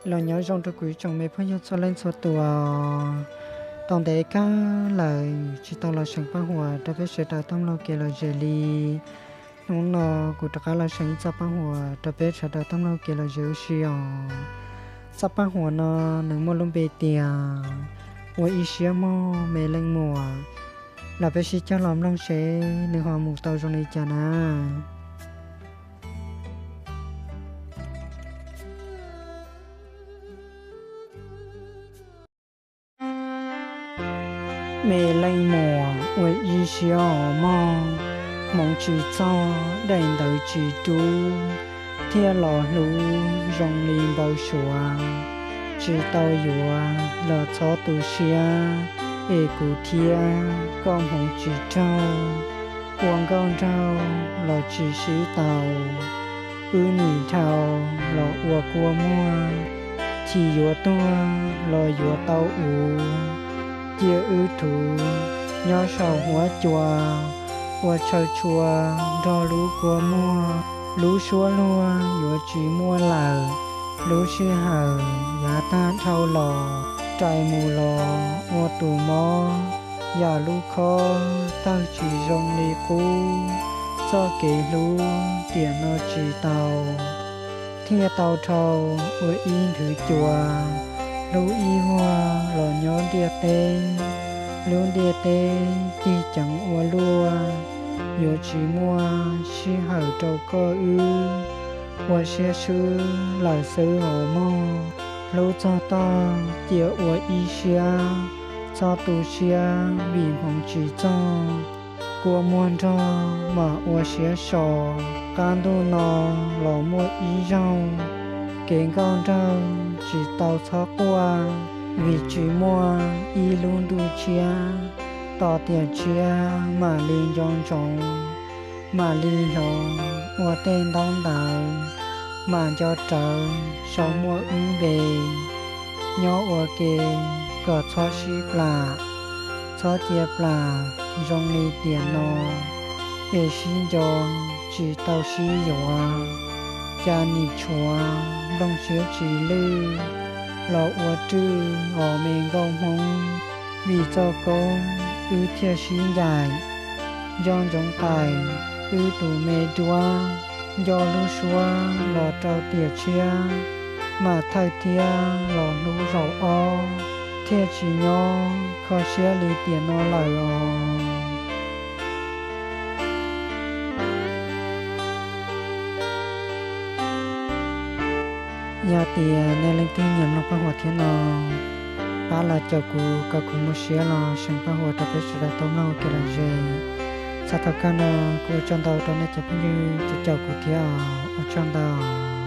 Los nyob zoo rau kuv ib tsoom me phooj ywg txhua leej txhua tus. Tau ntev kawg lawm tsis tau los seev paj huam rau peb sawv daws tau mloog kev lom zem li. Hnub no kuv rov qab los seev ib txoj paj huam rau peb sawv daws tau mloog kev lom zem ua si os. Txoj paj huam no nws muaj lub npe tias ua ib siab mog me leej muam. Los peb sib cog los mloog seb nws ho mus tau zoo li cas na. Me leej muam ua ib siab os mog, hmoov tsis txog daim ntawv tsis rub, thiaj los hlub zoo li npau suav. Tsis tau yuav los txhob tu siab, es kuv thiab koj hmoov tsis raug, ua nkauj nraug los tsis sib tau. Wb nim dhau los ua kua muag, chim yuav tuag los yuav tau uv. Cia wb rhuv nyob saum huab cua, ua tshaw tshua nrog lub kua muag. Lub suab luag yuav tsis muaj lawm, lub sij hawm yav tag dhau los, rais mus los ua tus mob, yam lub khob tawg tsis zoo li qub. Txoj kev hlub tiam no tsis tau, thiaj tau dhau ua ib nthwv cua, hlub ib vuag los nyob ntiaj teb. Lub ntiaj teb tig ceev ua luaj, yuav tsis muaj sij hawm rau koj wb, ua siab swb lawm xwb os mog. Hlub txog tog cia ua ib siab, txhob tu siab vim hmoov tsis txog. Kua muag nrog mam ua siab so, qab ntuj no los muaj ib zaug, kev nkauj nraug tsis tau txhob quaj, vim tsis muaj ib lub ntuj tshiab, tos tiam tshiab mam li nco ntsoov, mam li hloov ua tej ntaub ntawv, mam nco rawv sau muaj wb npe. Nyob ua ke kom txhob sib plam, txhob cia plam zoo li tiam no, es sib nco tsis tau sib yuav. Cas nim tshuav nplooj siab tsis lwj, los ua rwj os me nkauj Hmoob. Vim txoj koob wb thiaj sib ncaim, nco ntsoov qais wb tus me duab. Nco lub suab los rau tiam tshiab, mam thawj thiab los hlub zaum ob, thiaj tsis nyob kho siab li tiam no lawm os. Yog tias nej leej twg nyiam mloog paj huam thiab no, pab los caum kuv kom kuv muaj siab los seev paj huam rau peb sawv daws tau mloog ua kev lom zem. Txog thaum kawg no, kuv ua tsaug ntau rau nej cov phooj ywg caum kuv thiab, ua tsaug ntau.